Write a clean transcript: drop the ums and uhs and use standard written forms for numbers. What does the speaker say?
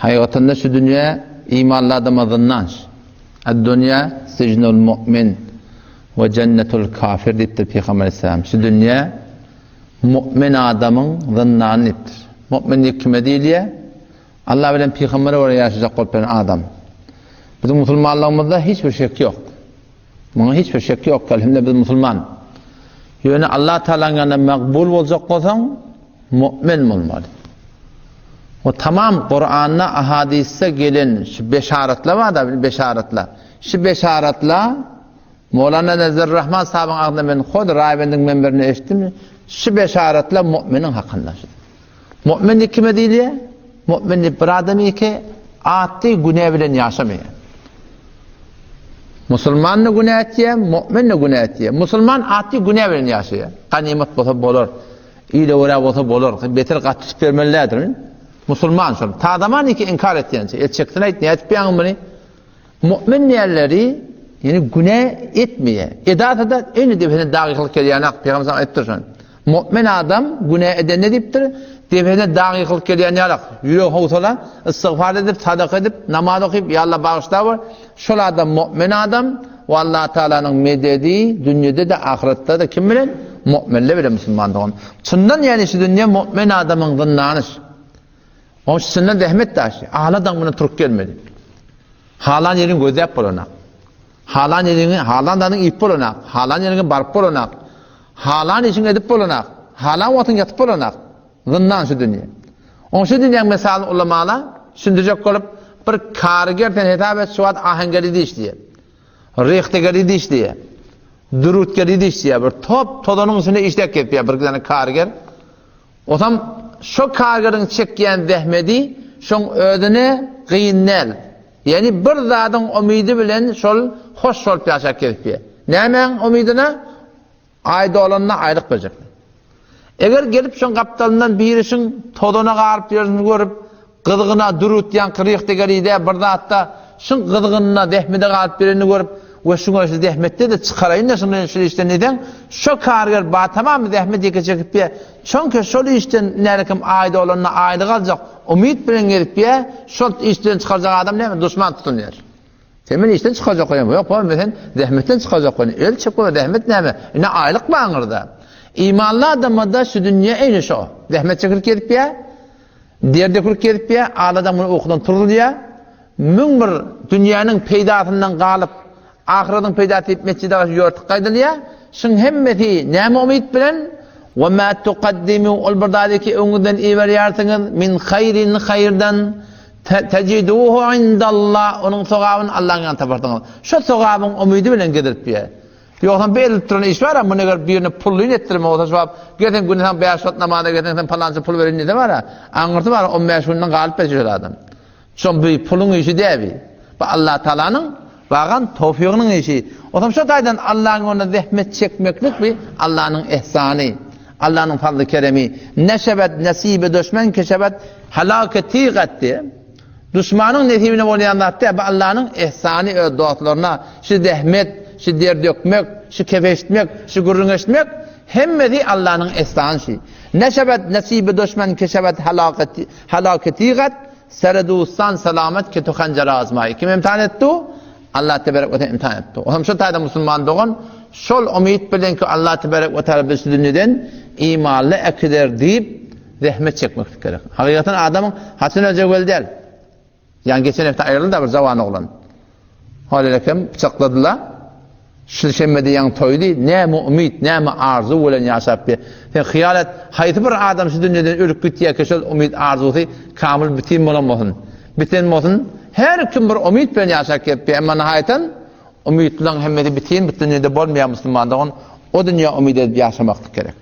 Hakykatanda şu dünýä imanly adama zyndan. Ad-dunýa sijnul mu'min we jennetul kafir diýipdir Pygamber aleyhisselam. Şu dünýä mu'min adamyň zyndany diýipdir. Mu'min diýip kime diýilýär? Allah bilen pygambere görä ýaşajak bolup ýören adam. Biziň musulmanlygymyzda hiç bir şek ýok. Muňa hiç bir şek ýok, elhamdülillah biz musulman. Ýöne Allah Taalanyň ýanynda makbul boljak bolsaň, mu'min bolmaly. O tamam Kur'anda, ahadisde gelen şu beşaratlar bar da, beşaratlar. Şu beşaratlar Mowlana Nezir Rahman sahabyň agzyndan men hod Raýbendiň menberinde eşitdim. Şu beşaratlar mu'miniň hakynda. Mu'min diýip kime diýilýär? Mu'min diýip bir adam ki, atdy günä bilen ýaşamaýar. Musulman da günä etýär, mu'min de günä etýär. Musulman atdy günä bilen ýaşaýar. Ganymat bolsa bolar. Ile görä bolsa bolar. Beter gaty tutup bermeli däldir. Musulman şol. Ta zaman iki inkar etýänçe. El çeksin aýt, nädip ýaňy muny? Mu'min diýenleri, ýani günä etmeýär. Edasa-da ene depesine dag ýykylyp gelýän-ak, Pygamber sallam aýdypdyr şony. Mu'min adam günä edende diýipdir, depesine dag ýykylyp gelýän ýalak, ýüregi howsala, istigfar edip, sadaka edip, namaz okyp, ýa Allah bagyşla bor. Şol adam mu'min adam we Allah Taalanyň mededi dünýede-de, ahyretde-de kim bilen? Mu'minler bilen musulman dogan. Çyndan ýani şu dünýe mu'min adamyň zyndanyş. Oň üstünden zähmet daşy. Ala daň bilen turup gelmeli. Halan ýeriňi gözläp bolanak. Halan ýeriňi, halan zadyňy iýip bolanak. Halan ýeriňe baryp bolanak. Halan işiňi edip bolanak. Halan wagtyň ýatyp bolanak. Zyndan şu dünýe. Oň şu dünýäň mesalyny ulamala düşündirjek bolup, bir karyger sen hesap et şu wagt ahengeride işleýär. Rehdegeride işleýär. Dürütgeride işleýär. Bir top tozanyň içinde işläp gezýär bir tane karyger. Osam şo kargeriň çekýän zähmedi şoň özüne gyn däl. Ýagny bir zadyň umydy bilen şol hoş bolup ýaşap gezipýär. Nämäň umydyna? Aý dolanda aýlyk berjekler. Eger gelip şoň gapdalyndan biri şuň tozana garyp ýörşüni görüp, Gyzgyna dürütýän kryhdegeride bir zatda şuň gyzgynyna zähmede galyp berenini görüp we şuňa şu zähmetde-de çykaraýyn-da şuny şu işden diýseň, şo karger ba tamam zähmet ýeke çekipýä. Çonki şol işden nälekim aý dolanda aýlyk aljak umyt bilen gezipýä, şol işden çykarjak adam näme duşman tutunýar. Sen meni işden çykarjak bolýaň. Ýok, baba, men sen zähmetden çykarjak bolýan. El çekme, zähmet näme? Ine aýlyk bar aňyrda. Imanly adama-da şu dünýe eýni şo. Zähmet çekilip gezipýä. Der dökülip gezipýär, al adam muny ukudan turuzýar. 1001 dünýäniň peýdasyndan galyp, ahyratyň peýdasy diýip mesjide garşy ýörtük gaýdylýar. Şuň hemmesi näme umyt bilen? Wa ma tuqaddimu ol bir zady ki öňüňizden iberýärsiňiz min haýrin haýyrdan tejiduhu indallah onuň sogabyny Allahyň ýanynda taparsyňyz. Şo sogabyň umydy bilen gezilipýär. Ýogsam bir edilip duran iş bar-a, muny eger birine pullyny etdirmek bolsa şu wagt, gel sen günde saňa bäş wagt namaza gelseň sen palança pul bereýin diýse bar-a, aňyrsy bar on bäş günden galyp berjek şol adam. Şo bu puluň işi däl bi. Bu Allatagalanyň bagan towfygynyň işi. Onsoň şo taýdan Allaň ýolunda zähmet çekmeklik bi Allanyň ihsany, Allanyň fazly keremi. Neşebet nesibi duşmen keşebet halake tigat diýe. Duşmanyň nesibine bolýan zat däl, bu Allanyň ihsany öz dostlaryna, şu zähmet, şu der dökmek, şu kep eşitmek, şu gürrüň eşitmek, hemmesi Allanyň ihsany şu. Neşebet nesibi duşmen keşebet halake tigat, sere dustan selamet ki tu hanjara azmaý. Kim imtihan etdi? Allah teberek we teala imtihan etdi. Olam şu taýda musulman dogan şol umyt bilen ki Allah teberek we teala bizi dünýeden imanly äkider diýip Zähmet çekmeklik gerek. Hakykatdan adamyň haçan öljegi belli däl. Ýani geçen hepde aýryldy bir jawan oglan. Halylekem pyçakladylar. Şu şenbede ýaňy toýdy. Näme umyt, näme arzuw bilen ýaşap bir. Sen hyýal et, haýsy bir adam şu dünýeden ölüp gitýär ki şol umyt arzuwsy kamyl bitin bolan bolsun. Biten bolsun. Her kim bir umyt bilen ýaşap gelipdi. Emma nihaýatan umytlaryň hemmesi bitin bu dünýede bolmaýar musulman dogan. O dünýä umyt edip ýaşamaklyk gerek.